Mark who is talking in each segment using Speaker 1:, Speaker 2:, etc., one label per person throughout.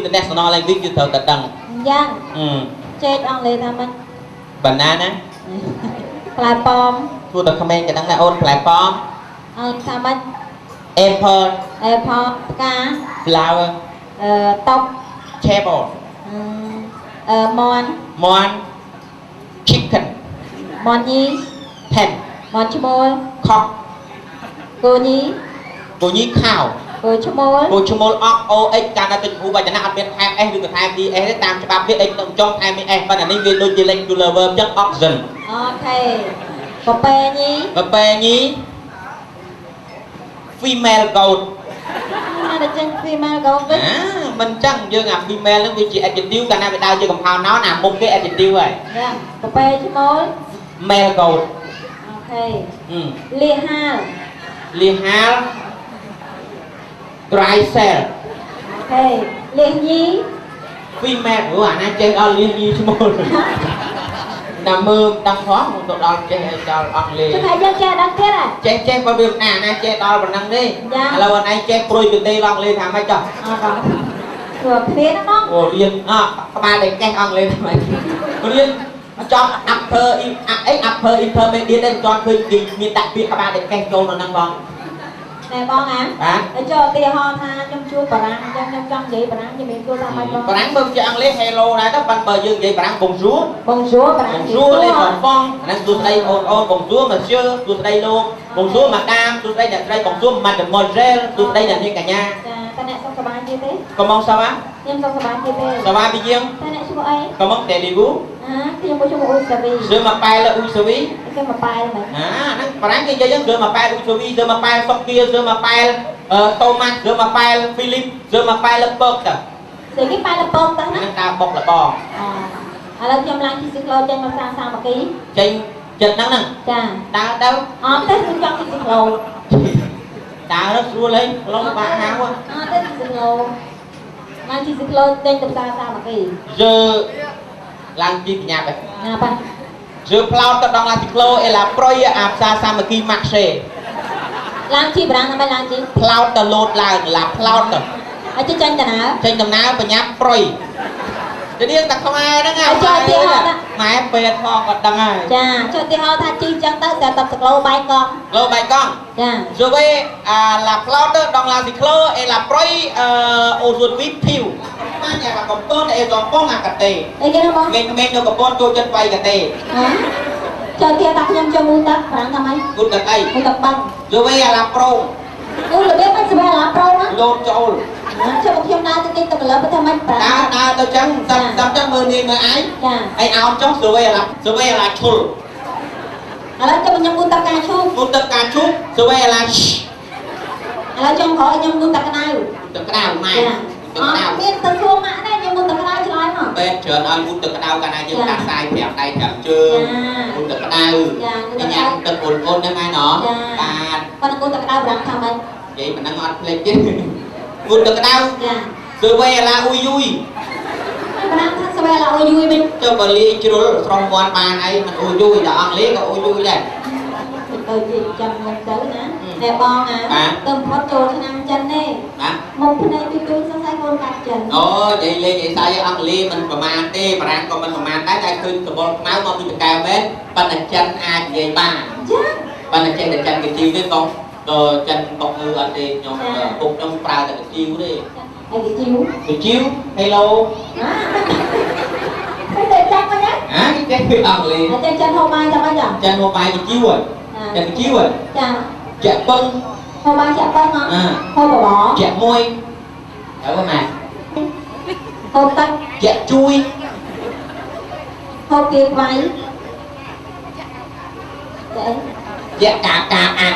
Speaker 1: International language គឺត្រូវតែដឹង
Speaker 2: អញ្ចឹង
Speaker 1: អឺ
Speaker 2: ចេកអង់គ្លេសថាម៉េច
Speaker 1: banana
Speaker 2: ផ្លែប៉ោម
Speaker 1: ធ្វើតែក្មេងក៏ដឹងដែរអូនផ្លែប៉ោម
Speaker 2: អង់គ្លេសថាម៉េច
Speaker 1: apple
Speaker 2: apple ផ្កា
Speaker 1: flower
Speaker 2: អឺតុក
Speaker 1: table
Speaker 2: អឺអឺមន់
Speaker 1: មាន់ chicken
Speaker 2: មន់ញី
Speaker 1: hen
Speaker 2: មន់ឈ្មោល
Speaker 1: cock
Speaker 2: គោញី
Speaker 1: គោញី cow
Speaker 2: គោឈ្មោល
Speaker 1: គោឈ្មោលអក O X កាលណាទៅពូវចនៈអត់មានថែម S ឬក៏ថែម D S ទេតាមច្បាប់វា X ក្នុងចុងថែម S ប៉ុន្តែនេះវាដូចជា regular verb អញ្ចឹង oxen
Speaker 2: OK ពពែញី
Speaker 1: ពពែញី female goat
Speaker 2: ណាតែចេញ female goat វិញ
Speaker 1: អាមិនចឹងយើងអា female ហ្នឹងវាជា adjective កាលណាវាដើរជា compound noun អាមុខគេ adjective ហើយ
Speaker 2: ចាពពែឈ្មោល
Speaker 1: male goat
Speaker 2: OK
Speaker 1: អឺ
Speaker 2: លៀសហាល
Speaker 1: លៀសហាល dry cell
Speaker 2: OK លៀសញី
Speaker 1: female អូអាណាចេះដល់លៀសញីឈ្មោលណាមើលមិនដឹងផងមកទៅដល់ចេះឲ្យដល់អង់គ្លេស
Speaker 2: ចុះថាយើងចេះដល់ទៀតហ៎
Speaker 1: ចេះចេះបើវាណាណាចេះដល់ប៉ុណ្ណឹងទេ
Speaker 2: ចា
Speaker 1: ឥឡូវអនឯងចេះព្រួយកន្ទេលអង់គ្លេសថាម៉េចចុះ
Speaker 2: អត់ដល់ព្រោះគ្នាហ្នឹងបង
Speaker 1: អូរៀនអក្បាលតែកេះអង់គ្លេសថាម៉េចរៀនចង់ upper អី upper intermediate ទេមិនទាន់ឃើញគេមានដាក់ពាក្យក្បាលតែកេះចូលនៅហ្នឹងបង
Speaker 2: ណែបងអា
Speaker 1: បាទ
Speaker 2: តែចូលឧទាហរណ៍ថាខ្ញុំជួបបារាំងអញ្ចឹងខ្ញុំចង់និយាយបារាំងខ្ញុំមានគួរថាម៉េចបង
Speaker 1: បារាំងបើជាអង់គ្លេស hello ដែរទៅប៉ុន្តែបើយើងនិយាយបារាំង bonjour
Speaker 2: Bonjour បារាំង
Speaker 1: Bonjour les enfants អាហ្នឹងសួស្តីបងប្អូន Bonjour monsieur សួស្តីលោក Bonjour madame សួស្តីអ្នកស្រី Bonjour mademoiselle សួស្តីអ្នកនាងកញ្ញា
Speaker 2: ចាតើអ្នកសុខសប្បាយទៀតទេ
Speaker 1: Comment ça va
Speaker 2: ខ្ញុំសុខសប្បាយទៀតទេ
Speaker 1: Ça va bien
Speaker 2: តើអ្នកឈ្មោះអី
Speaker 1: Comment allez-vous
Speaker 2: អាខ្ញុំមួយឈ្មោះអ៊ុយសាវី
Speaker 1: Je m'appelle Ouisoui
Speaker 2: គេមកប៉ែលមែន
Speaker 1: អាហ្នឹងបារាំងគេនិយាយចឹង Je m'appelle Ouisoui Je m'appelle Sophia Je m'appelle Thomas Je m'appelle Philippe Je m'appelle Pop ទៅ
Speaker 2: ស្អីគេប៉ែលពងទៅណា
Speaker 1: ហ្នឹងដើរបុកលបង
Speaker 2: អូឥឡូវខ្ញុំឡើងជិះស៊ីក្លូចេញមកសាសាមគ្គី
Speaker 1: ចេញចិត្តហ្នឹងហ្នឹង
Speaker 2: ចា
Speaker 1: ដើរទៅ
Speaker 2: អត់ទេខ្ញុំចង់ជិះស៊ីក្លូ
Speaker 1: ដើរទៅស្រួលហីឡងបាក់ហៅ
Speaker 2: អត់ទេជិះស៊ីក្លូឡើងជិះស៊ីក្លូចេញទៅផ្សារសាមគ្គី
Speaker 1: Je ឡើងជីបញ្ញាប់
Speaker 2: ណាប៉ះ
Speaker 1: Je plante dans la cyclo et la proie à ផ្សារសាមគ្គី marché
Speaker 2: ឡើងជិះបារាំងដើម្បីឡើងជិះ
Speaker 1: ផ្លោតទៅលោតឡើងឡាផ្លោតទៅ
Speaker 2: ហើយជិះចេញតាណា
Speaker 1: ចេញដំណើរបញ្ញាប់ប្រុយទៅនេះតែខ្មែរហ្នឹង
Speaker 2: ហើយចូលទីហោដាក់
Speaker 1: ម៉ែពេទ្យផងគាត់ដឹងហើយ
Speaker 2: ចាចូលទីហោថាជិះចឹងទៅតែតបស៊ីក្លូបាយកង់
Speaker 1: លោបាយកង់
Speaker 2: ចា
Speaker 1: Je vais à la plante dans la cyclo et la proie aujourd'hui piu បានយ៉ាងកំពតអេកំពងអាកាទេ
Speaker 2: អីគេណាបង
Speaker 1: ក្មេងៗនៅកំពតចូលចិត្តវាយកកាទេ
Speaker 2: ហ៎ចូលទីថាខ្ញុំចូលមូទឹកបារាំងថាម៉េច
Speaker 1: គុណទឹកអី
Speaker 2: មូទឹកបាំង
Speaker 1: Je vais à la pro
Speaker 2: អូរបៀបមិនស្វែងឡាប្រូណា
Speaker 1: លោតចូល
Speaker 2: ចូលមកខ្ញុំដើរទៅទីទឹកកលទៅថាម៉េចបារាំង
Speaker 1: ដើរដើរទៅចឹងសាប់សាប់ចឹងមើលនាងមើលឯង
Speaker 2: ចា
Speaker 1: ឯអោនចុះស្រួយអាឡាស្រួយអាឡាឈុល
Speaker 2: ឥឡូវចូលខ្ញុំងូតទឹកកាឈូក
Speaker 1: ងូតទឹកកាឈូកស្រួយអាឡា
Speaker 2: ឥឡូវចុងក្រោយខ្ញុំងូតទឹកក្តៅ
Speaker 1: ទឹកក្តៅម៉ែ
Speaker 2: ចា
Speaker 1: ទឹកក្តៅ
Speaker 2: អត់មានទឹកសួរម៉ាក់ដែរខ្ញុំងូតទឹកក្តៅឆ្លើយមក
Speaker 1: ពេទ្យច្រើនឲ្យងូតទឹកក្តៅកាលណាយើងកាត់សាយប្រាំដៃប្រាំជើងងូតទឹកក្តៅ
Speaker 2: ចា
Speaker 1: ញ៉ាំទឹកអ៊ុនអ៊ុនហ្នឹងម៉ែណបាទ
Speaker 2: ប៉ុន្តែងូតទឹកក្តៅបារាំងថាម៉េច
Speaker 1: និយាយប៉ុណ្ណឹងអត់ភ្លេចទេងូតទឹកក្តៅ
Speaker 2: ចា
Speaker 1: ស្រួយអាឡាអ៊ុយយូយ
Speaker 2: បារាំងថាស្វែឡាអ៊ុយយូយវិញ
Speaker 1: ចុះបើលាយជ្រុលស្រស់មាត់បានអីមិនអ៊ុយយូយដល់អង់គ្លេសក៏អ៊ុយយូយដែរ
Speaker 2: ទៅជាចាំមុនទៅណាតែបងអាទៅផុតចូលឆ្នាំចិនទេ
Speaker 1: ណា
Speaker 2: មុខភ្នែកទូទូសង្ស័យកូនកាត់ចិន
Speaker 1: អូនិយាយលេងអីស្អីអង់គ្លេសមិនប្រមាណទេបារាំងក៏មិនប្រមាណដែរតែឃើញសម្បុរខ្មៅមកពីតកែមែនប៉ុន្តែចិនអាចនិយាយបាន
Speaker 2: ចា
Speaker 1: ប៉ុន្តែចេះតែចិនកជីវទេបងដល់ចិនបុកងើអត់ទេខ្ញុំពុកខ្ញុំប្រើតែកជីវទេ
Speaker 2: ហើយគេជីវ
Speaker 1: កជីវ Hello
Speaker 2: តែតែចាំវិញណា
Speaker 1: អាគេចេះពីអង់គ្លេស
Speaker 2: តែចិនហូបបាយចាំវិញចា
Speaker 1: ចិនមកបាយកជីវហើយចិនកជីវហើយ
Speaker 2: ចា
Speaker 1: ចាក់ពឹង
Speaker 2: ហូបបាយចាក់ប៉ឹង
Speaker 1: អា
Speaker 2: ហូបបបរ
Speaker 1: ចាក់មួយត្រូវម៉ែ
Speaker 2: ហូបទឹក
Speaker 1: ចាក់ជួយ
Speaker 2: ហូបទាខ្វៃចាអី
Speaker 1: ចាក់កាកាអា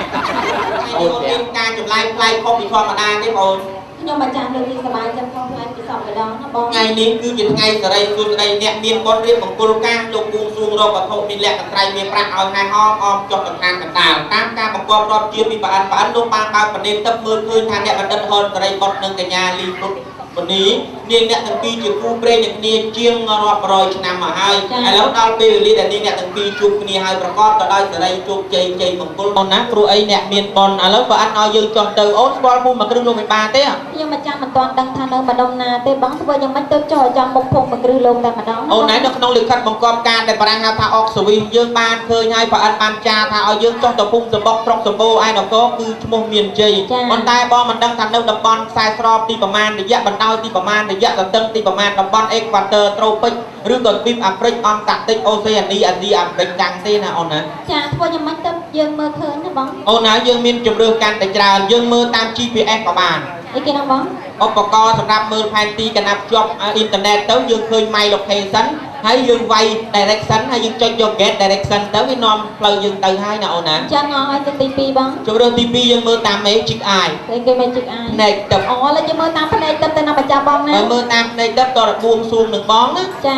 Speaker 1: អូនមានការចម្លែកប្លែកខុសពីធម្មតាទេបង
Speaker 2: ខ្ញុំមកចាំលើកនេះសប្បាយចិត្តផងផ្លែពីសពម្ដងណាបង
Speaker 1: ថ្ងៃនេះគឺជាថ្ងៃសេរីសួស្តីអ្នកមានបុណ្យរៀបមង្គលការលោកគួងសួងរកវត្ថុមានលក្ខកត្រៃមានប្រាក់ឲ្យហែហមអមចុះកណ្ឋានកណ្ដាលតាមការបង្គាប់រាប់ជាពីប្រអិនប្រអិនលោកបានបើកប្រណិតទឹកមើលឃើញថាអ្នកបណ្ឌិតហនសេរីបុត្រនិងកញ្ញាលីពុទ្ធមនី នាងអ្នកទាំងពីរជាគូព្រេងនឹងគ្នាជាងរាប់រយឆ្នាំមកហើយឥឡូវដល់ពេលវេលាដែលនាងអ្នកទាំងពីរជួបគ្នាហើយប្រកបទៅដោយសេរីជោគជ័យជ័យមង្គលអូនណាព្រោះអីអ្នកមានបុណ្យឥឡូវបើអត់ឲ្យយើងចុះទៅអូនស្គាល់ភូមិមួយគ្រឹះលោកមេបាទេ
Speaker 2: ខ្ញុំម្ចាស់មិនទាន់ដឹងថានៅម្ដុំណាទេបងធ្វើយ៉ាងម៉េចទៅចុះឲ្យចំមុខភូមិមួយគ្រឹះលោកតែម្ដង
Speaker 1: អូនឯងនៅក្នុងលិខិតបង្គាប់ការដែលបារាំងហៅថាអុកសវីយើងបានឃើញហើយប្រអិនបានចាថាឲ្យយើងចុះទៅភូមិសម្បុកស្រុកសម្បូរឯនគរគឺឈ្មោះមានជ័យប៉ុន្តែបងមិនដឹងថានៅតំបន់ខ្សែស្រោបទីប្រមាណរយៈបណ្ដោយទីប្រមាណរយៈទទឹងទីប្រមាណតំបន់អេក្វាទ័រត្រូពិកឬក៏ទ្វីបអាហ្វ្រិកអង់តាក់ទិកអូសេអានីអាស៊ីអាមេរិកកាំងទេណាអូនណា
Speaker 2: ចាធ្វើយ៉ាងម៉េចទៅយើងមើលឃើញណាបង
Speaker 1: អូនណាយើងមានជំរឿកាន់តែច្រើនយើងមើលតាម GPS ក៏បាន
Speaker 2: អីគេណាបង
Speaker 1: ឧបករណ៍សម្រាប់មើលផែនទីកណាប់ជាប់អ៊ីនធឺណិតទៅយើងឃើញ my location ហើយយើងវាយ direction ហើយយើងចុចយក get direction ទៅវានាំផ្លូវយើងទៅហើយណាអូនណា
Speaker 2: ចឹងអស់ហើយទៅទី2បង
Speaker 1: ជំរឿទី2យើងមើលតាម Magic Eye
Speaker 2: គេគេ Magic Eye
Speaker 1: ភ្នែកទឹក
Speaker 2: អូឥឡូវយើងមើលតាមភ្នែកទឹកទៅណាម្ចាស់បងណា
Speaker 1: បើមើលតាមភ្នែកទឹកតរបួងសួងនឹងបងណា
Speaker 2: ចា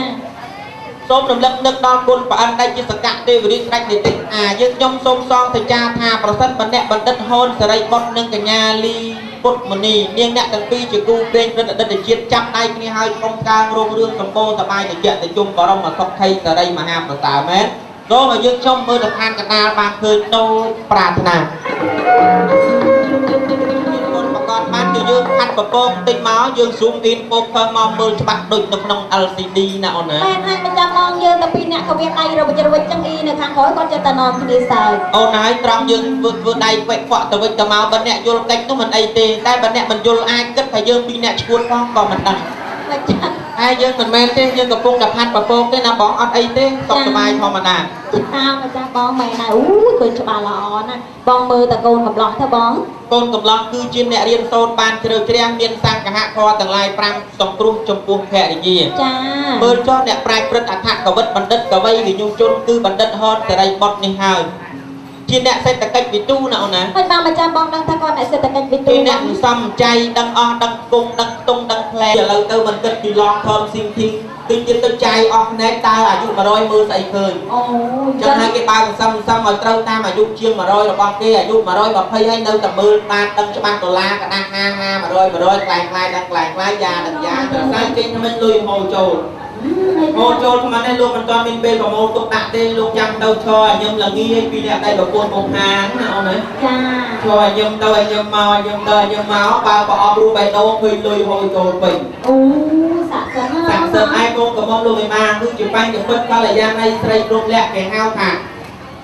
Speaker 1: សូមរំលឹកនឹកដល់គុណប្រអិនដែលជាសកទេវរាជស្ដេចនិតិអាយើងខ្ញុំសូមសងសច្ចាថាប្រសិនបើអ្នកបណ្ឌិតហ៊ុនសេរីបុត្រនិងកញ្ញាលីពុទ្ធមុនីនាងអ្នកទាំងពីរជាគូព្រេងព្រឹត្តអតីតជាតិចាប់ដៃគ្នាហើយក្រុមការរងរឿងសម្បូរសបាយតិចតិជុំបរមសុខថៃសេរីមហាប្រសើរមែនសូមឲ្យយើងខ្ញុំមើលស្ថានកណ្ដាលបានឃើញដូចប្រាថ្នាមុនប្រកបបានគឺយើងខាត់ពពកបន្តិចមកយើង zoom in focus មកមើលច្បាស់ដូចនៅក្នុង LCD ណាអូនណា
Speaker 2: មែនហើយម្ចាស់បងយើងតែពីរអ្នកក៏វាដៃរវិចរវិចចឹងអ៊ីនៅខាងក្រោយគាត់ចិត្តតែនាំគ្នាសើច
Speaker 1: អូនហើយត្រង់យើងធ្វើដៃខ្វែកខ្វក់ទៅវិញទៅមកបើអ្នកយល់កិច្ចនោះមិនអីទេតែបើអ្នកមិនយល់អាចគិតថាយើងពីរអ្នកឈួតផងក៏មិនដឹង
Speaker 2: មិនចឹង
Speaker 1: ហើយយើងមិនមែនទេយើងកំពុងតែផាត់ពពកទេណាបងអត់អីទេសុខសប្បាយធម្មតា
Speaker 2: តាមម្ចាស់បងមែនហើយអូយឃើញច្បាស់ល្អណាស់បងមើលតកូនកំឡោះទៅបង
Speaker 1: កូនកំឡោះគឺជាអ្នករៀនសូត្របានជ្រៅជ្រះមានសង្ឃៈធម៌ទាំងឡាយ5សង្គ្រោះចំពោះភរិយា
Speaker 2: ចា
Speaker 1: មើលចុះអ្នកប្រាជ្ញព្រឹត្តអដ្ឋកវិតបណ្ឌិតកវីវិញ្ញជនគឺបណ្ឌិតហនសេរីបុត្រនេះហើយជាអ្នកសេដ្ឋកិច្ចវិទូណាអូនណា
Speaker 2: ហើយបានម្ចាស់បងដឹងថាគាត់អ្នកសេដ្ឋកិច្ចវិទូ
Speaker 1: ជាអ្នកសំចៃដឹងអស់ដឹងគង់ដឹងខ្ទង់ដឹងផ្លែឥឡូវទៅមិនគិតពី long term thinking គឺទៀតទៅចាយអស់ភ្នែកតើអាយុ100មើលស្អីឃើញ
Speaker 2: អូ
Speaker 1: ចឹងហើយគេបើកសំសំឲ្យត្រូវតាមអាយុជាង100របស់គេអាយុ120ហើយនៅតែមើលបានដឹងច្បាស់ដុល្លារកដាស់50 50 100 100ខ្លែងខ្លាយដឹងខ្លែងខ្លាយយ៉ាដឹងយ៉ាទៅស្អីគេមិនលុយហូរចូលហូរចូលថ្មនេះលោកមិនទាន់មានពេលប្រមូលទុកដាក់ទេលោកចាំទៅឈរឲ្យខ្ញុំល្ងាចពីអ្នកដែលប្រពន្ធមកហាងណាអូនណា
Speaker 2: ចា
Speaker 1: ឈរឲ្យខ្ញុំទៅឲ្យខ្ញុំមកឲ្យខ្ញុំទៅឲ្យខ្ញុំមកបើប្រអប់រូបបេះដូងឃើញលុយហូរចូលពេញ
Speaker 2: អូសាក់សិន
Speaker 1: សាក់សិនឯងកូនកំមុំលោកឯម៉ាគឺជាបញ្ញពិតកល្យាណីស្រីគ្រប់លក្ខគេហៅថា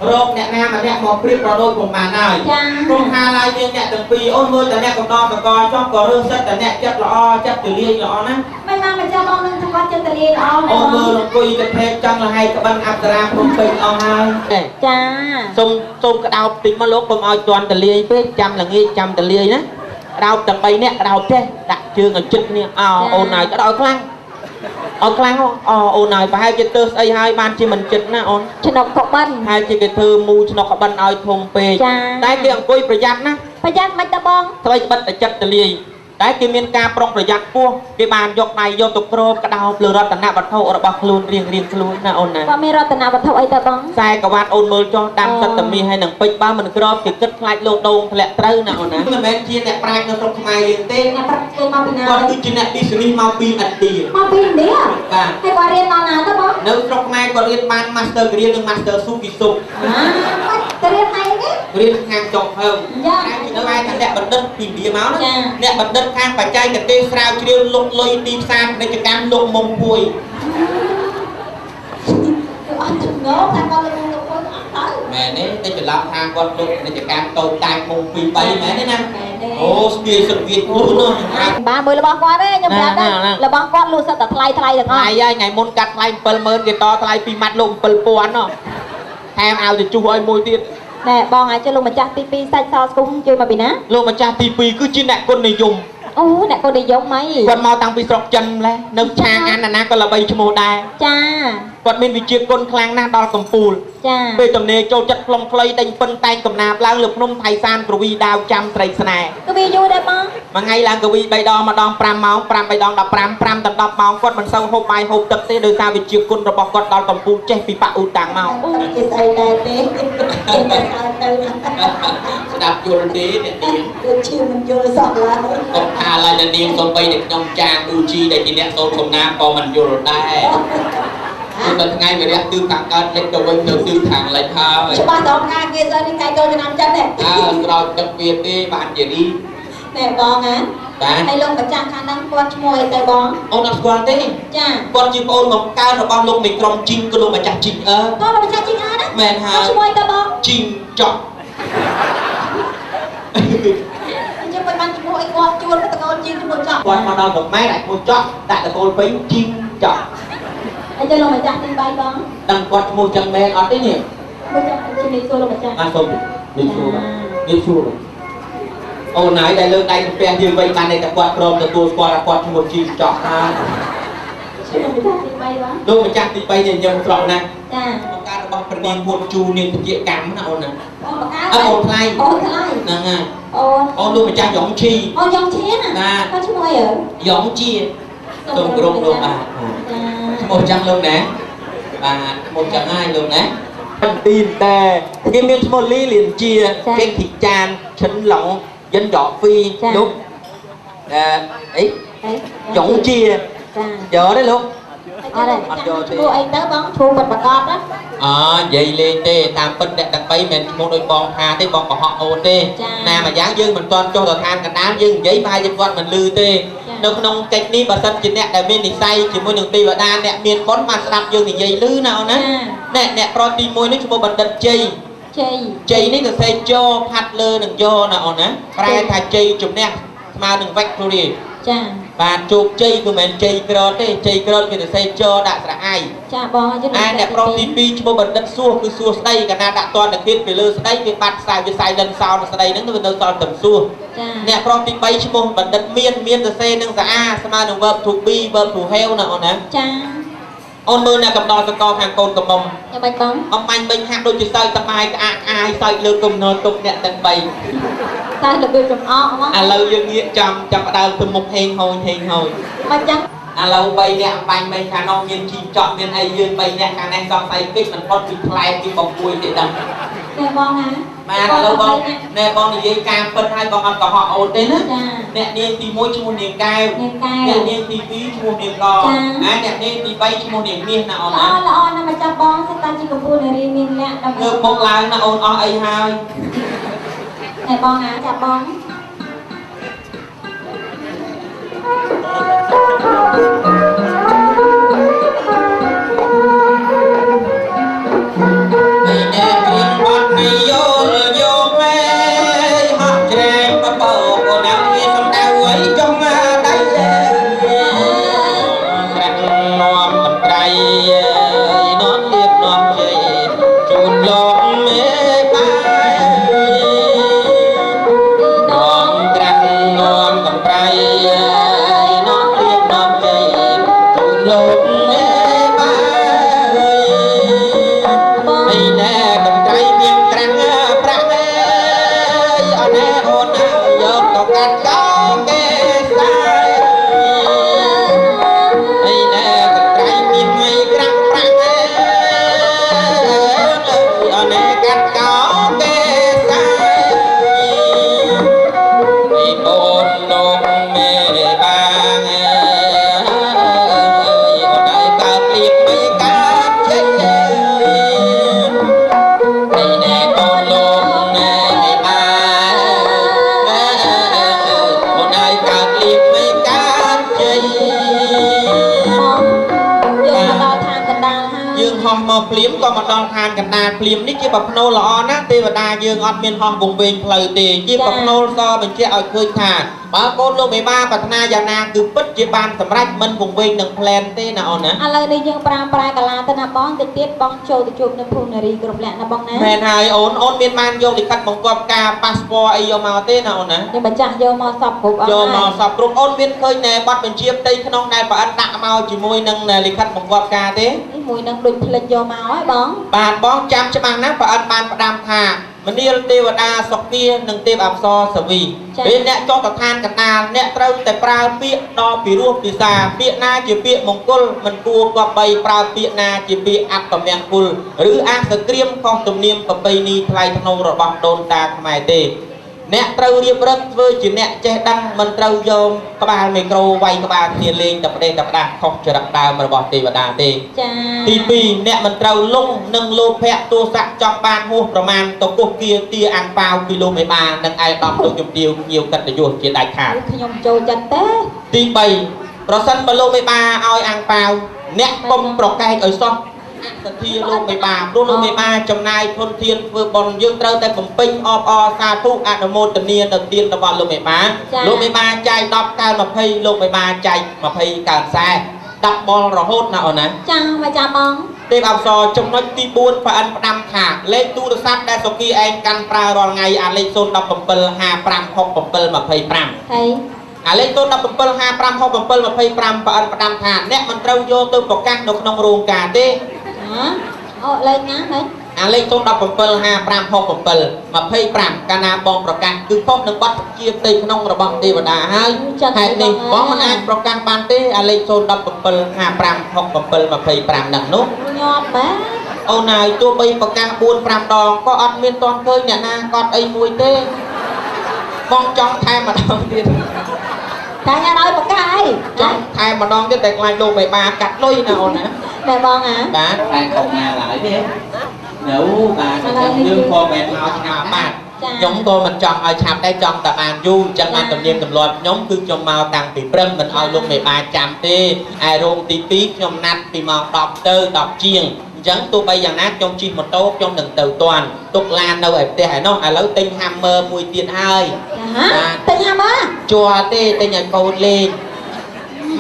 Speaker 1: រកអ្នកណាម្នាក់មកប្រៀបប្រដូចពុំបានហើយ
Speaker 2: ចា
Speaker 1: គុំថាឡើយមានអ្នកទាំងពីរអូនមើលតែអ្នកកំដរសកលចុះក៏រើសសិតតែអ្នកចិត្តល្អចិត្តទូលាយល្អណាស់
Speaker 2: មិនបានម្ចាស់បងនឹងថាគាត់ចិត្តលាយល្អ
Speaker 1: អូនមើលអង្គុយកថេកចង់លហែកក្បិនអប្សរាភ្នំពេញអស់ហើយ
Speaker 2: ចា
Speaker 1: សូមសូមក្តោបតិចមកលោកកុំឲ្យជន់តលាយពេកចាំល្ងាចចាំតលាយណាក្តោបទាំង3នាក់ក្តោបចេះដាក់ជើងឲ្យជិតគ្នាអោអូនហើយក្តោបខ្លាំងអោខ្លាំងអូអូនហើយប្រហែលជាទើសស្អីហើយបានជាមិនចិត្តណាអូន
Speaker 2: ឆ្នុកកបិន
Speaker 1: ហើយជាគេធ្វើមូឆ្នុកក្បិនឲ្យធំពេកតែគេអង្គុយប្រយ័ត្នណា
Speaker 2: ប្រយ័ត្នមិនតបង
Speaker 1: ស្បីត្បិតតែចិត្តតលាយតែគេមានការប្រុងប្រយ័ត្នពោះគេបានយកដៃយកទៅគ្របក្តោបលើរតនវត្ថុរបស់ខ្លួនរៀងរៀងខ្លួនណាអូនណា
Speaker 2: គាត់មានរតនវត្ថុអីតបង
Speaker 1: ខ្សែក្រវ៉ាត់អូនមើលចុះដាំសិតតាមាសហើយនឹងពេជ្របើមិនគ្របគេគិតខ្លាចលោដូងធ្លាក់ត្រូវណាអូនណាមិនមែនជាអ្នកប្រាជ្ញនៅស្រុកខ្មែរយើងទេ
Speaker 2: អ្នកប្រាជ្ញគេមកពីណា
Speaker 1: គាត់គឺជាអ្នក business មកពីឥណ្ឌា
Speaker 2: មកពីឥណ្ឌា
Speaker 1: បាទ
Speaker 2: ហើយគាត់រៀនដល់ណាទៅបង
Speaker 1: នៅស្រុកខ្មែរគាត់រៀនបាន Master Grade និង Master Suki Suk
Speaker 2: អាទៅរៀនអីគេ
Speaker 1: រៀនខាងចុងភៅ
Speaker 2: ចា
Speaker 1: នៅឯថាអ្នកបណ្ឌិតពីឥណ្ឌាមកណាអ្នកបណ្ឌិតខាងបច្ចេកទេសស្រាវជ្រាវលុកលុយទីផ្សារពាណិជ្ជកម្មលោកមុំពួយ
Speaker 2: គឺអត់ចំណងតែគាត់លោកលោកអត់ទៅ
Speaker 1: មែនទេតែច្រឡំថាគាត់លុកពាណិជ្ជកម្មតូចតាចមុំ2 3មែនទេណាអូស្ទាយសង្វៀនខ្លួននោះ
Speaker 2: បាទមើលរបស់គាត់ទេខ្ញុំប្រាប់ដែររបស់គាត់លក់សិតតែថ្លៃថ្លៃទាំងអស់
Speaker 1: ថ្លៃហើយថ្ងៃមុនកាត់ថ្លៃ70000គេតថ្លៃ2ម៉ាត់លោក7000ណោះថែមអាវទៅជុះឲ្យមួយទៀត
Speaker 2: ណែបងអាចលោកម្ចាស់ទី2សាច់សស្គុំជួយមកពីណា
Speaker 1: លោកម្ចាស់ទី2គឺជាអ្នកគុណនិយម
Speaker 2: អូអ្នកគុណនិយមហី
Speaker 1: គាត់មកតាំងពីស្រុកចិនម្លេះនៅឆាងអានណាក៏ល្បីឈ្មោះដែរ
Speaker 2: ចា
Speaker 1: គាត់មានវិជាគុណខ្លាំងណាស់ដល់កំពូល
Speaker 2: ចា
Speaker 1: ពេលទំនេរចូលចិត្តផ្លុំខ្លីដេញពិនតែងកំណាបឡើងលើភ្នំថៃសានក្រវីដាវចាំស្រីស្នេហ៍
Speaker 2: គឺវាយូរដែរបង
Speaker 1: មួយថ្ងៃឡើងកវី3ដងម្ដង5ម៉ោង5 3ដង15 5ដល់10ម៉ោងគាត់មិនសូវហូបបាយហូបទឹកទេដោយសារវិជាគុណរបស់គាត់ដល់កំពូលចេះពីបឧតាំងមក
Speaker 2: អូគេស្អីដែរទេគេតែស្អើទៅ
Speaker 1: ស្ដាប់ ដាប់យល់ទេអ្នកនាង
Speaker 2: ដូចជាមិនយល់សោះឡើយ
Speaker 1: កុំថាឡើយអ្នកនាងសូម្បីតែខ្ញុំចាងអ៊ូជីដែលជាអ្នកសូត្រសំណាងក៏មិនយល់ដែរគឺដល់ថ្ងៃវិរៈទិសខាងកើតលិចទៅវិញទៅទិសខាងលិចហើយ
Speaker 2: ច្បាស់ដល់ការគេស្អីនេះថ្ងៃចូលឆ្នាំចិននេះ
Speaker 1: អើស្រោចទឹកវាទេបានជារី
Speaker 2: ណែបងណា
Speaker 1: បាទ
Speaker 2: ហើយលោកម្ចាស់ខាងហ្នឹងគាត់ឈ្មោះអីទៅបង
Speaker 1: អូនអត់ស្គាល់ទេ
Speaker 2: ចា
Speaker 1: គាត់ជាប្អូនបង្កើតរបស់លោកមេក្រុមជីងគឺលោកម្ចាស់ជីងអើ
Speaker 2: គាត់លោកម្ចាស់ជីងអើណា
Speaker 1: មែនហើយ
Speaker 2: គាត់ឈ្មោះអីទៅបង
Speaker 1: ជីងចក់
Speaker 2: អញ្ចឹងមិនបានឈ្មោះអីគាត់ជួលតកូលជីងឈ្មោះចក់
Speaker 1: គាត់មកដល់ស្រុកម៉ែដាក់ឈ្មោះចក់ដាក់តកូលពេញជីងចក់
Speaker 2: ហើយទៅលោកម្ចាស់ទី3បង
Speaker 1: ដឹងគាត់ឈ្មោះចឹងមែនអត់ទេនេះ
Speaker 2: មួយចាំជំរាបសួរលោកម្ចាស់
Speaker 1: បាទសូមនេះសួរបាទនេះសួរអូនហើយដែលលើកដៃសំពះយើងវិញបានតែគាត់ព្រមទទួលស្គាល់ថាគាត់ឈ្មោះជីងចក់ហើយ
Speaker 2: ឈ្មោះម្ចាស់ទី3បង
Speaker 1: លោកម្ចាស់ទី3នេះញឹមស្រស់ណាស់
Speaker 2: ចា
Speaker 1: បង្កើតរបស់ព្រះនាងហ៊ុនជូនាងពជាកម្មណាអូនណា
Speaker 2: បងបង្កើត
Speaker 1: អើអូនថ្លៃ
Speaker 2: អូនថ្លៃ
Speaker 1: ហ្នឹងហើយ
Speaker 2: អូន
Speaker 1: អូនលោកម្ចាស់យ៉ងឈី
Speaker 2: អូនយ៉ងឈៀនណាគាត់ឈ្មោះអី
Speaker 1: យ៉ងជាសូមគោរពលោកបាទ
Speaker 2: ចា
Speaker 1: ឈ្មោះចឹងលោកណាបាទឈ្មោះចឹងហើយលោកណាទីតែគេមានឈ្មោះលីលៀនជាចេងធីចានឈិនឡុងយិនដកហ្វីលោកអឺអីយ៉ងជា
Speaker 2: ចា
Speaker 1: យកទេលោក
Speaker 2: អត់ទេ
Speaker 1: អត់យកទេ
Speaker 2: ឈ្មោះអីទៅបងឈ្មោះពិតប្រកបណា
Speaker 1: អនិយាយលេងទេតាមពិតអ្នកទាំង3មិនឈ្មោះដូចបងថាទេបងកុហកអូនទេណាមួយយ៉ាងយើងមិនទាន់ចុះទៅឋានកណ្ដាលយើងនិយាយប្រហែលជាគាត់មិនឮទេនៅក្នុងកិច្ចនេះបើសិនជាអ្នកដែលមាននិស័យជាមួយនឹងទេវតាអ្នកមានបុណ្យបានស្ដាប់យើងនិយាយឮណាអូនណាអ្នកប្រុសទី1នេះឈ្មោះបណ្ឌិតជ័យ
Speaker 2: ជ័យ
Speaker 1: ជ័យនេះសរសេរចផាត់លើនឹងយកណាអូនណាប្រែថាជ័យជំនះស្មើនឹង victory
Speaker 2: ចា
Speaker 1: បាទជោគជ័យគឺមិនមែនជ័យក្រទេជ័យក្រគេសរសេរចដាក់ស្រៈឯង
Speaker 2: ចាបងអញ្ចឹង
Speaker 1: អាអ្នកប្រុសទី2ឈ្មោះបណ្ឌិតសួសគឺសួស្ដីកាលណាដាក់តនធាតុពីលើស្ដីវាបាត់ខ្សែវា silent sound ស្ដីហ្នឹងវានៅសល់តែសួស
Speaker 2: ចា
Speaker 1: អ្នកប្រុសទី3ឈ្មោះបណ្ឌិតមានមានសរសេរនឹងសាអាស្មើនឹង verb to be verb to have ណាអូនណា
Speaker 2: ចា
Speaker 1: អូនមើលអ្នកកំដរសកលខាងកូនកំមុំ
Speaker 2: យ៉ាងម៉េចបង
Speaker 1: អំបាញ់មិញហាក់ដូចជាសើចសបាយក្អាកអាយសើចលើគំនរទុកអ្នកទាំង3
Speaker 2: តែរបៀបចំអកហ្មង
Speaker 1: ឥឡូវយើងងាកចាំចាប់ផ្ដើមទៅមុខហេងហយហេងហយ
Speaker 2: មិនចឹង
Speaker 1: ឥឡូវ3អ្នកអំបាញ់មិញខាងនោះមានជីចក់មានអីយើង3អ្នកខាងនេះសង្ស័យកិច្ចមិនផុតពីផ្លែពីបំពួយទេដឹង
Speaker 2: ណែបងណា
Speaker 1: បាទឥឡូវបងណែបងនិយាយការពិតហើយបងអត់កុហកអូនទេណា
Speaker 2: ចា
Speaker 1: អ្នកនាងទី1ឈ្មោះនាងកែវ
Speaker 2: នាងកែវ
Speaker 1: អ្នកនាងទី2ឈ្មោះនាងកណាអ្នកនាងទី3ឈ្មោះនាងមាសណាអូន
Speaker 2: ល្អ
Speaker 1: ណា
Speaker 2: ល្អណាស់ម្ចាស់បងសិតតែជាកម្ពុជានារីមានលក្ខដើម្បី
Speaker 1: ងើបមុខឡើងណាអូនអស់អីហើយ
Speaker 2: ណែបងណាចាបង
Speaker 1: នៃអ្នកគ្រៀងបត់នៃយោលយកវេហក់ច្រែបបោកអូនណាវាសំដៅអីចុងដៃត្រាក់នាំកន្ត្រៃនាំលៀបនាំជ័យជូនលោកមេបាយនាំត្រាក់នាំកន្ត្រៃនាំលៀបនាំជ័យជូនលោកមេបាយ
Speaker 2: បង
Speaker 1: នេះណែកំត្រៃមានក្រាំងប្រាក់អើយអត់ណែអូនណាយកទៅកាត់កោគេសាយនេះណែកំត្រៃមានថ្ងៃក្រាំងប្រាក់អើយអត់ណែកាត់កោគេសាយនេះអូនលោកមេបាងអើយអូនឯងកើតលៀបមិនកើតជ័យ នេះណែកូនលោកណែមេបាណែអូនហើយកើតលៀបមិនកើតជ័យ
Speaker 2: បងយើងមកដល់ឋានកណ្ដាលហើយ
Speaker 1: យើងហោះមកភ្លាមក៏មកដល់ឋានកណ្ដាលភ្លាមនេះជាប្រផ្នូលល្អណាស់ទេវតាយើងអត់មានហោះវង្វេងផ្លូវទេជាប្រផ្នូលសបញ្ជាក់ឲ្យឃើញថាបើកូនលោកមេបាប្រាថ្នាយ៉ាងណាគឺពិតជាបានសម្រេចមិនវង្វេងនឹងផ្លែនទេណាអូនណា
Speaker 2: ឥឡូវនេះយើងប្រើប្រែកាឡាទៅណាបងតិចទៀតបងចូលទៅជួបនៅភូមិនារីគ្រប់លក្ខណាបងណា
Speaker 1: មែនហើយអូនអូនមានបានយកលិខិតបង្គាប់ការប៉ាសពតអីយកមកទេណាអូនណា
Speaker 2: យើងម្ចាស់យកមកសពគ្រប់អស់
Speaker 1: យកមកសពគ្រប់អូនមានឃើញណែប័ណ្ណបញ្ជាផ្ទៃក្នុងដែលប្រអិតដាក់មកជាមួយនឹងលិខិតបង្គាប់ការទេ
Speaker 2: នេះមួយនឹងដូចផ្លិចយកមកហើយបង
Speaker 1: បាទបងចាំច្បាស់ណាស់ប្រអិតបានផ្ដាំថាមនាលទេវតាសុគានិងទេពអប្សរសវីពេលអ្នកចុះទៅឋានកណ្ដាលអ្នកត្រូវតែប្រើពាក្យដ៏ពិរោះពិសាពាក្យណាជាពាក្យមង្គលមិនគួរគប្បីប្រើពាក្យណាជាពាក្យអពមង្គលឬអសក្រៀមខុសទំនៀមប្រពៃណីថ្លៃថ្នូររបស់ដូនតាខ្មែរទេ អ្នកត្រូវរៀបរឹកធ្វើជាអ្នកចេះដឹងមិនត្រូវយកក្បាលមីក្រូវាយក្បាលគ្នាលេងតែប្រទេសតែផ្ដាស់ខុសចរិតដើមរបស់ទេវតាទេ
Speaker 2: ចា
Speaker 1: ទី2អ្នកមិនត្រូវលងនិងលោភៈទោសៈចង់បានហួសប្រមាណទៅគុះគៀទាអាំងប៉ាវពីលោកមេបានិងឯកឧត្តមលោកជំទាវភ្ញៀវកិត្តិយសជាដាច់ខាត
Speaker 2: ខ្ញុំចូលចិត្តទេ
Speaker 1: ទី3ប្រសិនបើលោកមេបាឲ្យអាំងប៉ាវអ្នកកុំប្រកែកឲ្យសោះអសទ្ធាលោកមេបាព្រោះលោកមេបាចំណាយធនធានធ្វើបុណ្យយើងត្រូវតែបំពេញអបអរសាធុអនុមោទនានៅទានរបស់លោកមេបាលោកមេបាចាយ10កើ20លោកមេបាចាយ20កើ40ដាក់បលរហូតណាអូនណា
Speaker 2: ចាមកចាបង
Speaker 1: ទេពអប្សរចំណុចទី4ប្រអិនផ្ដាំថាលេខទូរស័ព្ទដែលសុគីឯងកាន់ប្រើរាល់ថ្ងៃអាលេខ017 55 67 25
Speaker 2: ហើយ
Speaker 1: អាលេខ017 55 67 25ប្រអិនផ្ដាំថាអ្នកមិនត្រូវយកទៅប្រកាសនៅក្នុងរោងការទេ
Speaker 2: ហ៎អូលេខណាហ៎
Speaker 1: អាលេខ017 55 67 25កាលណាបងប្រកាសគឺខុសនឹងបទជាផ្ទៃក្នុងរបស់ទេវតាហើយហេតុនេះបងមិនអាចប្រកាសបានទេអាលេខ017 55 67 25ហ្នឹងនោះ
Speaker 2: ញាប់បាទ
Speaker 1: អូនហើយទោះបីប្រកាស4 5ដងក៏អត់មានទាន់ឃើញអ្នកណាកត់អីមួយទេបងចង់ថែមម្ដងទៀត
Speaker 2: តែញ៉ាំឲ្យប្រកាសអី
Speaker 1: ចង់ថែមម្ដងទៀតតែខ្លាចលោកមេបាកាត់លុយណាអូនណា
Speaker 2: ណែបងអា
Speaker 1: បាទ
Speaker 3: តែខុសណាឡើយទេនៅបាទអញ្ចឹងយើងក៏មិនមក
Speaker 1: ឆ្ងាបាទខ្ញុំក៏មិនចង់ឲ្យឆាប់ដែរចង់តែបានយូរអញ្ចឹងបានទំនៀមទម្លាប់ខ្ញុំគឺខ្ញុំមកតាំងពីព្រឹកមិនឲ្យលោកមេបាចាំទេឯរោងទី2ខ្ញុំណាត់ពីម៉ោង10ទៅ10ជាងអញ្ចឹងទោះបីយ៉ាងណាខ្ញុំជិះម៉ូតូខ្ញុំនឹងទៅតាន់ទុកឡាននៅឯផ្ទះឯនោះឥឡូវទិញ Hammer មួយទៀតហើយ
Speaker 2: ចាទិញហាមើ
Speaker 1: ជ័រទេទិញឲ្យកូនលេង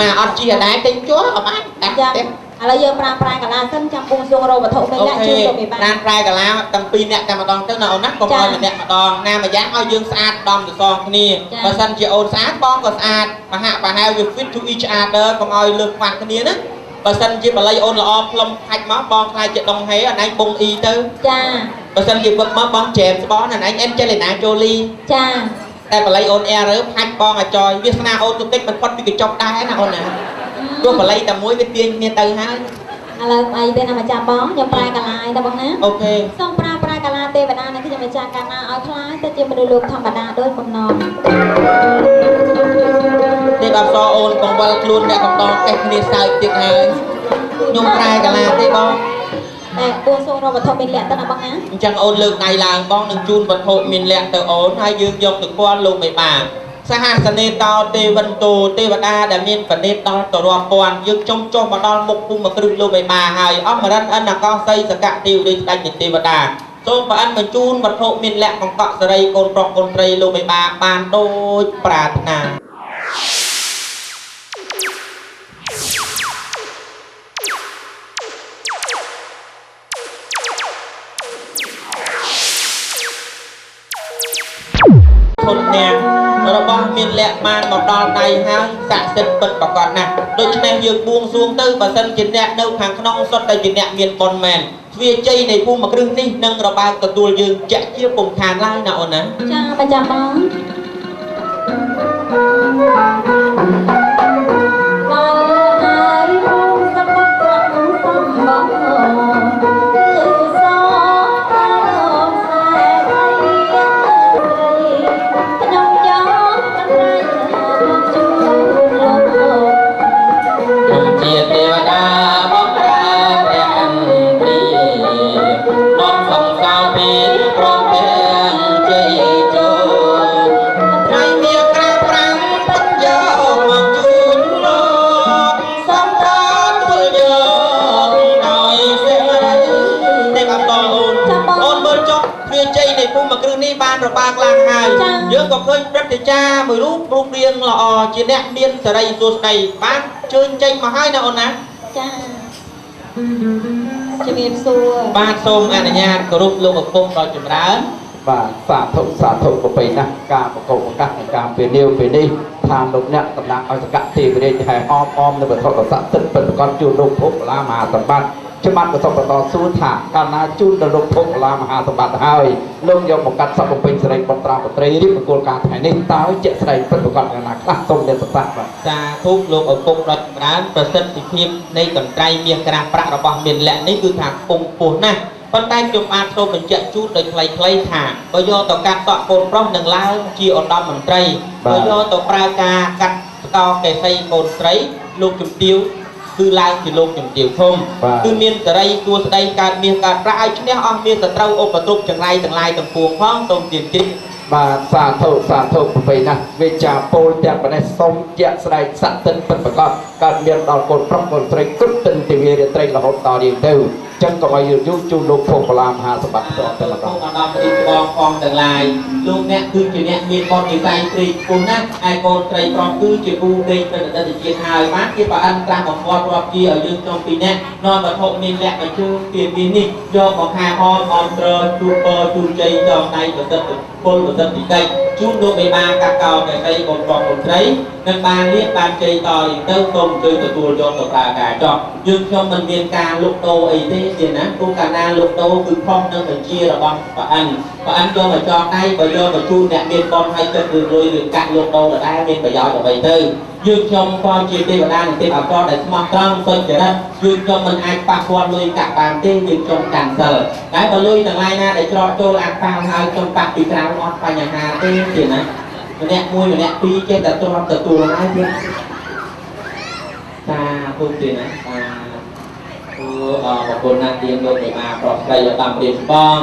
Speaker 1: មកអត់ជិះអដែរទិញជ័រអត់បានដាក់
Speaker 2: ចា
Speaker 1: ផ្ទះ
Speaker 2: ឥឡូវយើងប្រាំប្រែកាឡាសិនចាំពងសួងរកវត្ថុមេ
Speaker 1: អូ
Speaker 2: លាក់
Speaker 1: ខេ
Speaker 2: ជូនលោកមេបា
Speaker 1: ប្រានប្រែកាឡាតាំងពីអ្នកតែម្ដងទៅណាអូនណាកុំឲ្យម្នាក់ម្ដងណាម្យ៉ាងឲ្យយើងស្អាតដំទៅសងគ្នាបើសិនជាអូនស្អាតបងក៏ស្អាតមហាប្រហែលវា fit to each other កុំឲ្យលើសខ្វះគ្នាណាបើសិនជាបល័យអូនល្អផ្លុំខាច់មកបងខ្លាចជាដងហេអនឯងបងអ៊ីទៅ
Speaker 2: ចា
Speaker 1: បើសិនជាវឹកមកបងចែមស្បនអនឯងអេនជេលីណាជូលី
Speaker 2: ចា
Speaker 1: តែបល័យអូន error ផាច់បងអាចយវាសនាអូនទៅតិចមិនផុតពីកញ្ចប់ដែរណាអូនណាព្រោះបល័យតែមួយវាទាញគ្នាទៅហើយ
Speaker 2: ឥឡូវអីទេណាម្ចាស់បងខ្ញុំប្រែកាឡាយតបងណា
Speaker 1: អូខេ
Speaker 2: សូមប្រើប្រាកាឡាទេវតានៃខ្ញុំម្ចាស់កាលណាឲ្យខ្លាយទៅជាមនុស្សលោកធម្មតាដោយបំណង
Speaker 1: ទេពអប្សរអូនកង្វល់ខ្លួនអ្នកកំដរកេះគ្នាសើចទៀតហើយខ្ញុំប្រែកាឡាទេបង
Speaker 2: តែពងសូមរកវត្ថុមានលក្ខទៅណាបងណា
Speaker 1: អញ្ចឹងអូនលើកដៃឡើងបងនឹងជូនវត្ថុមានលក្ខទៅអូនហើយយើងយកទៅគាល់លោកមេបាសហសនេតោទេវិន្ទោទេវតាដែលមានបណិតដល់ទៅរាប់ពាន់យើងចុងចុះមកដល់មុខភូមិគ្រឹះលោកមេបាហើយអមរិនអនកោសីសកទេវរាជស្ដេចនៃទេវតាសូមប្រអិនបញ្ជូនវត្ថុមានលក្ខបង្កក់សេរីកូនប្រុសកូនស្រីលោកមេបាបានដូចប្រាថ្នាធនធានរបស់មានលក្ខបានមកដល់ដៃហើយស័ក្តិសិទ្ធិពិតប្រាកដណាស់ដូច្នេះយើងបួងសួងទៅបើសិនជាអ្នកនៅខាងក្នុងសុទ្ធតែជាអ្នកមានបុណ្យមែនទ្វាជ័យនៃភូមិគ្រឹះនេះនឹងរបើកទទួលយើងជាក់ជាពុំខានឡើយណាអូនណា
Speaker 2: ចាម្ចាស់បងដល់ហើយបងសម្បត្តិសំបងគឺសតាលខ្សែស្រីខ្ញុំចង់កន្លែងមកជូនលោក
Speaker 3: ខ្ញុំជាទេវតាបំរើព្រះអង្គព្រានាំសង្សារពីព្រមទាំងជ័យជោ
Speaker 1: ថ្ងៃមានក្រាប្រាំងបញ្ញាមកជូនលោកសំប្រាទួលយកដោយសេរីទេពអប្សរអូនអូនមើលចុះទ្វាជ័យនៃភូមិគ្រឹះនេះបានរបើកឡើងហើយយើងក៏ឃើញព្រឹទ្ធាចារ្យមួយរូបរូបរាងល្អជាអ្នកមានសេរីសួស្តីបានជើញចេញមកហើយណាអូនណា
Speaker 2: ចាជំរាបសួរ
Speaker 1: បាទសូមអនុញ្ញាតគោរពលោកឪពុកដ៏ចម្រើន
Speaker 4: បាទសាធុសាធុប្របីណាស់ការប្រកបឱកាសនៃការពេលនេះពេលនេះឋានលោកអ្នកតំណាងឲ្យសកទេវរាជហែអមអមនៅវត្ថុដ៏ស័ក្តិសិទ្ធិពិតប្រាកដជូនលោកភពលាមហាសម្បត្តិច្បាប់ប្រសពបន្តសួរថាកាលណាជូនដល់លោកភពលាមហាសម្បត្តិហើយលោកយកមកកាត់សពបំពេញសិរីបុត្រាបុត្រីរៀបមង្គលការថ្ងៃនេះតើជាក់ស្ដែងពិតប្រាកដយ៉ាងណាខ្លះសូមអ្នកប្រសាសន៍បាទ
Speaker 1: សាធុលោកឪពុកដ៏ចម្រើនប្រសិទ្ធភាពនៃកន្ត្រៃមាសក្រាស់ប្រាក់របស់មានលក្ខនេះគឺថាខ្ពង់ខ្ពស់ណាស់ ប៉ុន្តែខ្ញុំបាទសូមបញ្ជាក់ជូនដោយខ្លីៗថាបើយកទៅកាត់សក់កូនប្រុសនឹងឡើងជាឧត្តមមន្ត្រីបើយកទៅប្រើការកាត់ស្កោកេសីកូនស្រីលោកជំទាវគឺឡើងជាលោកជំទាវធំគឺមានសេរីសួស្តីកើតមាសកើតប្រាក់ឲ្យឈ្នះអស់មានសត្រូវឧបទ្រពចង្រៃទាំងឡាយទាំងពួងផងសូមទានជ្រាប
Speaker 4: បាទសាធុសាធុប្រពៃណាស់វេចាពោលទាំងប៉ុណ្ណេះសូមជាក់ស្ដែងស័ក្តិសិទ្ធិពិតប្រាកដកើតមានដល់កូនប្រុសកូនស្រីគ្រប់ទិនទិវារាត្រីរហូតដល់រៀងទៅចឹងកុំឲ្យយឺតយូរជូនលោកភោគបលាមហាសម្បត្តិផ្ទាល់តែម្ដង
Speaker 1: ឧត្តមរាជបងផងទាំងឡាយលោកអ្នកគឺជាអ្នកមានបុណ្យនិស័យព្រៃខ្ពស់ណាស់ឯកូនស្រីប្រុសគឺជាគូព្រេងប្រតិទជាតិហើយបានជាប្រអិនត្រាស់បង្គាប់រាប់ជាឲ្យយើងខ្ញុំពីរនាក់នាំវត្ថុមានលក្ខណ៍បញ្ជូនទានមាសនេះយកមកហែហមអមត្រជូនពរជូនជ័យចងដៃប្រសិទ្ធពលប្រសិទ្ធិកិច្ចជូនលោកមេបាកាកោកេសីកូនប្រុសកូនស្រីនឹងបានលៀបបានជ័យតរៀងទៅសូមអញ្ជើញទទួលយកទៅប្រើការចោះយើងខ្ញុំមិនមានការលុកដូរអីទេទៀតណាព្រោះកាលណាលុកដូរគឺខុសនឹងបញ្ជារបស់ប្រអិនប្រអិនយកមកចងដៃបើយកមកជូនអ្នកមានបុណ្យហើយគិតរឿងលុយរឿងកាក់លុកដូរដដែលមានប្រយោជន៍អ្វីទៅយើងខ្ញុំក៏ជាទេវតានិងទេពអប្សរដែលស្មោះត្រង់សុចរិតយើងខ្ញុំមិនអាចប៉ះពាល់លុយកាក់បានទេយើងខ្ញុំកាន់សិលតែបើលុយទាំងឡាយណាដែលច្រកចូលអាប៉ាវហើយខ្ញុំប៉ះពីក្រៅអត់បញ្ហាទេទៀតណាម្នាក់មួយម្នាក់ពីរចេះតែទ្រាំទទួលហើយទៀតសាធុទៀតណាសាធុអរគុណណាស់ទៀនលោកមេបាប្រុសស្រីឧត្តមរាជបង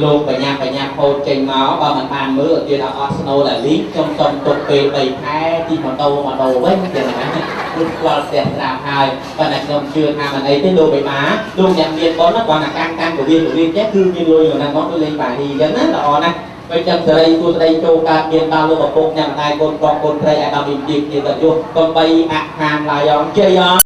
Speaker 1: លោកបញ្ញាបញ្ញាផូតចេញមកបើមិនបានមើលទៀតអត់ស្នូដែលលីងខ្ញុំសុំទុកពេល3ខែទីម៉ូតូម៉ូតូវិញទៀតណាព្រោះស្គាល់ផ្ទះស្រាប់ហើយប៉ុន្តែខ្ញុំជឿថាមិនអីទេលោកមេបាលោកអ្នកមានបុណ្យណាគាត់តែកាន់កាន់ពវៀនពវៀនចេះគឺមានលុយនៅហ្នឹងមកដូចលេងបាហ៊ីអញ្ចឹងណាល្អណាស់ពេលចឹងសេរីសួស្តីចូលកើតមានដល់លោកឪពុកអ្នកម្ដាយកូនប្រុសកូនស្រីឲ្យដល់មានជាគ្នាទៅយុះកុំបីអខានឡាយអងជ័យអង